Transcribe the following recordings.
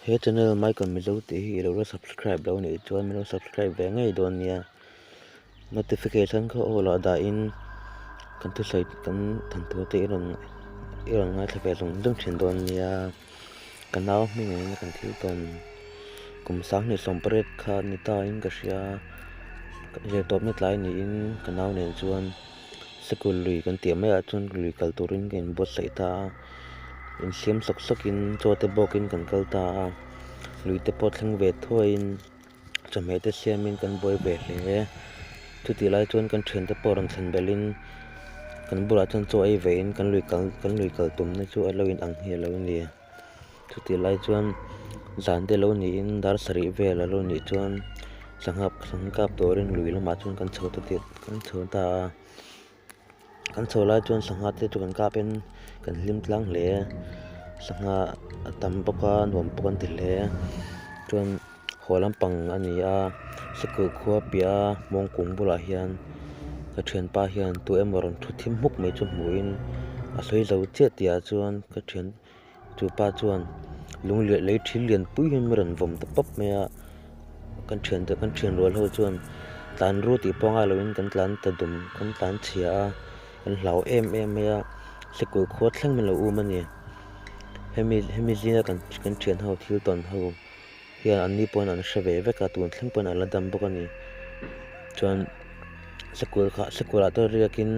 He channel Michael Mizo tih hi i lo la subscribe lo nih chuan min lo subscribe ve ngei dawn nia. Notification kha aw lah dahin kan thusawi kan thanthu te i rawn i rawn ngaithla ve zung zung thin dawn nia. Ka nau hming engin kan thil tawn kum sanghnih sawmpariat kha ni ta in ka hria. Zirtawpna tlai niin ka nau nen chuan sikul lui kan tih maiah chuan lui kal turin ka inbuatsaih ta a. Insiam sawk sawkin chaw te bawkin kan kal ta a, lui te pawh thleng ve thuaiin chawhmeh te siamin kan buai ve hle. Chutih lai chuan kan thiante pawh rawn thlen belhin kan bulah chuan chaw ei vein kan lui kal kan lui kal tumna chu a lo in ang hi a lo ni. Chutih lai chuan zan te lo niin dar sarih vel a lo nih chuan sangha sangha kap turin lui lamah chuan kan chho ta kan chho ta a. Kan chho lai chuan sangha te chu kan kap in kan hlim tlang hle a sangha a tam bawk a nuam pawh kan ti hle a chuan haw lampang a ni a sikul khua piah a mawngkung bulah hian ka thianpa hian tu emaw rawn thu thim hmuk mai chu hmuhin a sawi zo chiah tih ah chuan ka thian chu pa chuan lung leh lei thil lian pui hian min rawn vawm ta pawp mai a kan thiante kan thian rual ho chuan tlan ru tih pawh angai lovin kan tlan ta dum kan tlan chhia a kan hlau em em mai a sikul khua thleng min lo um a ni hemi hemi zinga kan kan thian ho thil tawn ho hian an ni pawhin an hre ve vek a tun thleng pawhin an la dam bawk a ni chuan sikul kha sikul ah te riakin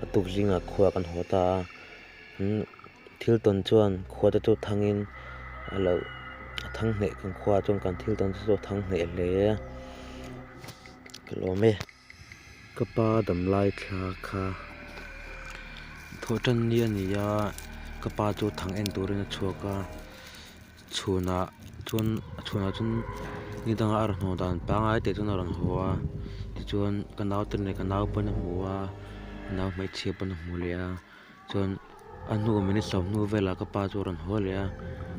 a tuk zingah khua kan haw ta a. Thil tawn chuan khua te chu thangin a lo a thang hneh kan khua chuan kan thil tawn te chu a thang hneh hle a ka lawm e. Ka pa damlai thla kha thawhtan ni a ni a ka pa chu thang en turin a chhuak a chhunah chuan chhunah chuan ni dangah a rawn haw dan pangngai teh chuan a rawn haw a tichuan ka naute leh ka nau pawn a hmu a ka nau hmeichhia pawn a hmu leh a. Chuan a hnu minute sawmhnu velah ka pa chu a rawn haw leh a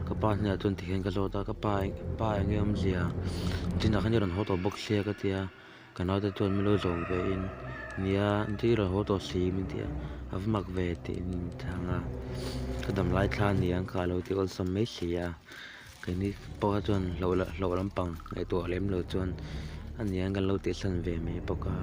ka pa hnenah chuan tikhian ka zawt a ka pa pa eng nge awmzia chinah khan i rawn haw tawh bawk sia ka ti a ka naute chuan min lo zawm ve in nia i rawn haw tawh si min ti a a va mak ve tiin min chhang a ka dam lai thla a ni ang kha a lo ti awlsam mai si a keini pawh kha chuan hlauh hlauh lampang ngaihtuah lem lo chuan a ni ang kan lo tihsan ve mai bawk a.